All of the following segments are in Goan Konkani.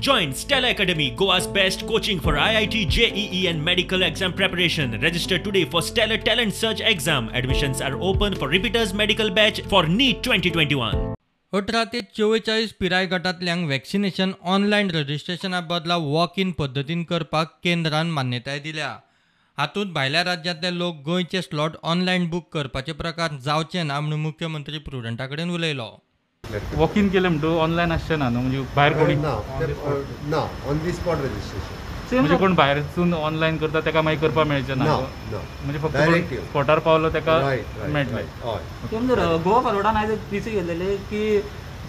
Join Stellar Academy, Goa's best coaching for IIT, JEE and medical exam preparation. Register today for Stellar Talent Search exam. Admissions are open for repeaters medical batch for NEET 2021. 18 ते 44 पिराय गटांतल्यांक वॅक्सिनेशन ऑनलायन रजिस्ट्रेशना बदला वॉक इन पद्दतीन करपाक केंद्रान मान्यताय दिल्या. हातूंत भायल्या राज्यांतले लोक गोंयचे स्लॉट ऑनलायन बूक करपाचे प्रकार जावचे ना म्हणून मुख्यमंत्री प्रुडंटा कडेन उलयलो. वॉक इन केलें म्हणटकच ऑनलायन आसचें ना न्हू, म्हणजे भायर कोणी ना ऑन the spot रजिस्ट्रेशन, म्हणजे कोण भायरसून ऑनलायन करता ताका मागीर करपाक मेळचें ना, म्हणजे फक्त स्पॉटार पावलो ताका मेळटलें. गोवा फॉरवर्डान आयज दिसून गेल्लें की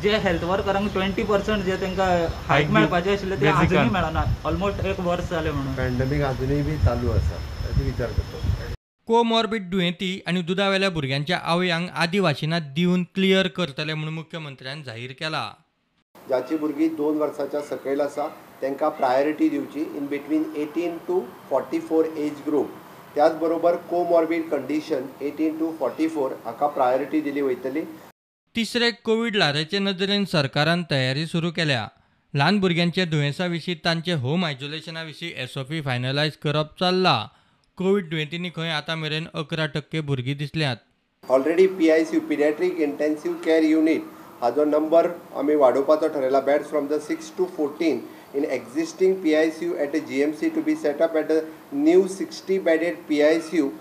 जे हेल्थ वर्करांक 20% जे तांकां हायक मेळपाचें आशिल्लें तें आजुनूय मेळना, ऑलमोस्ट एक वर्स जालें म्हणून. पॅन्डेमीक आजुनूय बी चालू आसा ताचो विचार करता. कोमॉर्बिड दुयेंती आनी दुदावेल्या भुरग्यांच्या आवयांक आदी वाशिनां दिवन क्लियर करतले म्हणून मुख्यमंत्र्यान जाहीर केला. जाची भुरगीं 2 वर्साच्या सकयल आसा तांकां प्रायोरिटी दिवची in between 18 to 44 age group. त्याच बरोबर कोमॉर्बिड कंडिशन 18 to 44 हाका प्रायोरिटी दिली वयतली. तिसरे कोवीड ल्हाराचे नदरेन सरकारान तयारी सुरू केल्या. ल्हान भुरग्यांच्या दुयेंसा विशीं तांचे होम आयसोलेशना विशीं एसओपी फायनलायज करप चल्लां. कोवीड दुयेंतींनी खंय आतां मेरेन 11% भुरगीं दिसल्यात. Already PICU paediatric intensive care unit हाजो नंबर आमी वाडोवपाचो ठरयला. Beds from the 6 to 14 in existing PICU at GMC to be set up at a new 60 bedded PICU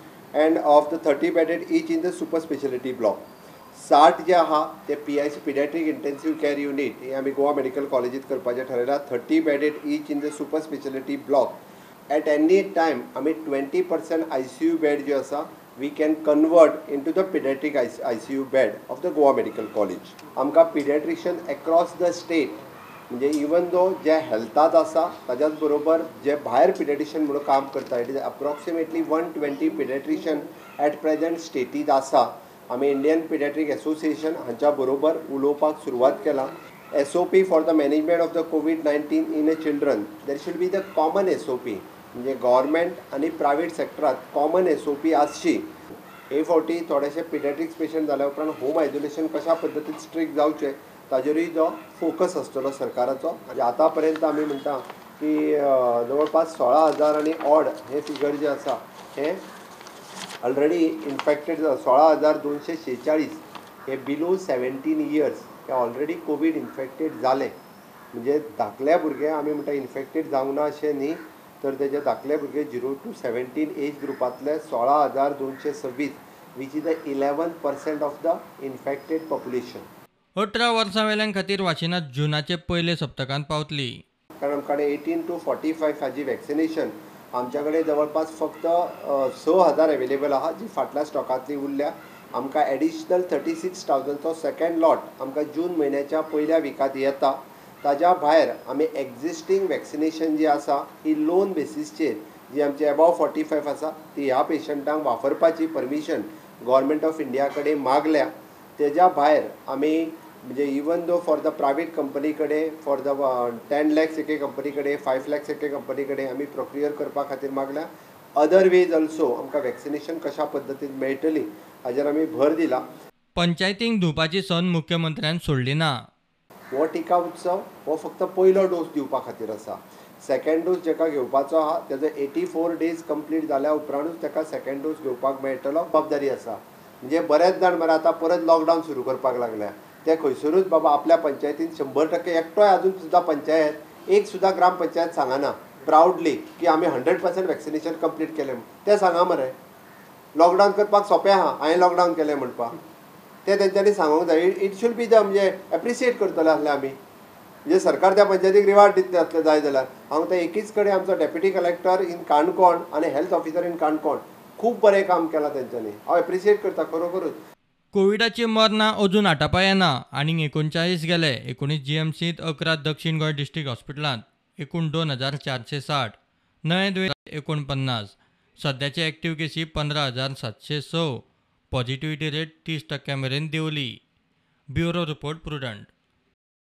and of the 30 bedded each in the super speciality block. 60 जे आहा ते PICU paediatric intensive care unit हे आमी गोवा मेडिकल कॉलेजींत करपाचें ठरयलां. 30 bedded each in the super speciality block. At any time आमी 20% ICU bed जे आसा we can convert into the paediatric ICU bed of the Goa medical college. आमकां पिडियाट्रिशियन एक्रॉस the state म्हणजे इवन दो जे हेल्थांत आसा ताज्याच बरोबर जे भायर पिडियाट्रिशियन म्हणून काम करता, it is approximately 120 paediatrician at present स्टेटींत आसा. आमी इंडियन पिडियाट्रीक एसोसिएशन हांच्या बरोबर उलोवपाक सुरवात केला. SOP for the management of the COVID-19 in a children, there should be the common SOP. म्हणजे गव्हर्मेंट आनी प्रायवेट सेक्टरात कॉमन SOP आसची. हे फावटी थोडेशे पिडियाट्रिक्स पेशंट जाल्या उपरांत होम आयसोलेशन कशा पद्दतीन स्ट्रिक्ट जावचें ताजेरूय जो फोकस आसतलो सरकाराचो. आतां पर्यंत आमी म्हणटा की जवळपास 16,000 आनी ऑड हे फिगर जे आसा हे ऑलरेडी इन्फेक्टेड 16,246 हे बिलो 17 इयर्स हे ऑलरेडी कोवीड इन्फेक्टेड जाले. म्हणजे धाकले भुरगे आमी म्हणटा इन्फेक्टेड जावंक ना अशें न्ही, तर तेजे धाकले भुरगे 0 to 17 as ग्रुपांतले 16,226 which is the 11% of the infected population. 18 वर्सां वेल्यां खातीर वाशिनां जुनाचे पयले सप्तकांत पावतली. कारण आमकां 18 to 45 हाजी वॅक्सिनेशन आमच्या कडेन जवळपास फक्त 6,000 अवेलेबल आहा जी फाटल्या स्टॉकांतली उरल्या. आमकां एडिशनल 36,000चो सेकंड लॉट आमकां जून म्हयन्याच्या पयल्या विकांत येता. ताज्या भायर आमी एग्जिस्टींग वॅक्सिनेशन जी आसा ही लोन बेसीसचेर जी आमची एबाव 45 आसा ती ह्या पेशंटांक वापरपाची परमिशन गव्हर्मेंट ऑफ इंडिया कडेन मागल्या. तेज्या भायर आमी म्हणजे even though for the private company कडेन फॉर the 10 lakhs एके कंपनी कडेन, 5 lakhs एके कंपनी कडेन आमी प्रोक्युअर करपा खातीर मागल्या. अदर वेज ऑल्सो आमकां वॅक्सिनेशन कशा पद्दतीन मेळटली हाजेर आमी भर दिला. पंचायतींक धुवपाची संद मुख्यमंत्र्यान सोडली ना. हो टिका उत्सव हो फक्त पयलो डोस दिवपा खातीर आसा. सेकंड डोस जेका घेवपाचो आहा तेजो 84 डेज कंप्लीट जाल्या उपरांतूच ताका सेकंड डोस घेवपाक मेळटलो. जबाबदारी आसा. म्हणजे बरेच जाण मरे आतां परत लॉकडावन सुरू करपाक लागल्या, ते खंयसरूच बाबा आपल्या पंचायतीन 100% एकटोय आजून सुद्दां पंचायत एक सुद्दां ग्रामपंचायत सांगना प्रावडली की आमी 100% वॅक्सिनेशन कंप्लीट केलें. तें सांगा मरे. लॉकडावन करपाक सोंपें आहा, हांवें लॉकडावन केलें म्हणपाक तें तेंच्यांनी सांगूंक जाय. It should be the म्हणजे एप्रिशिएट करतले आसले आमी, म्हणजे सरकार त्या पंचायतीक रिवार्ड दितले आसले जाय जाल्यार. हांव तर एकीच कडेन आमचो डेप्युटी कलेक्टर इन काणकोण आनी हेल्थ ऑफिसर इन काणकोण खूब बरें काम केलां तेंच्यांनी, हांव एप्रिशिएट करता खरोखरूच. कोविडाची मरणां अजून आटापा येना. आनीक 39 गेले. 19 जीएमसींत, 11 दक्षिण गोंय डिस्ट्रिक्ट हॉस्पिटलांत, एकूण 2,460. नवे दुयेंत 49. सद्याचे एक्टिव्ह केसी 15,706. पॉझिटिव्हिटी रेट 30% मेरेन देंवली. Bureau report, Prudent.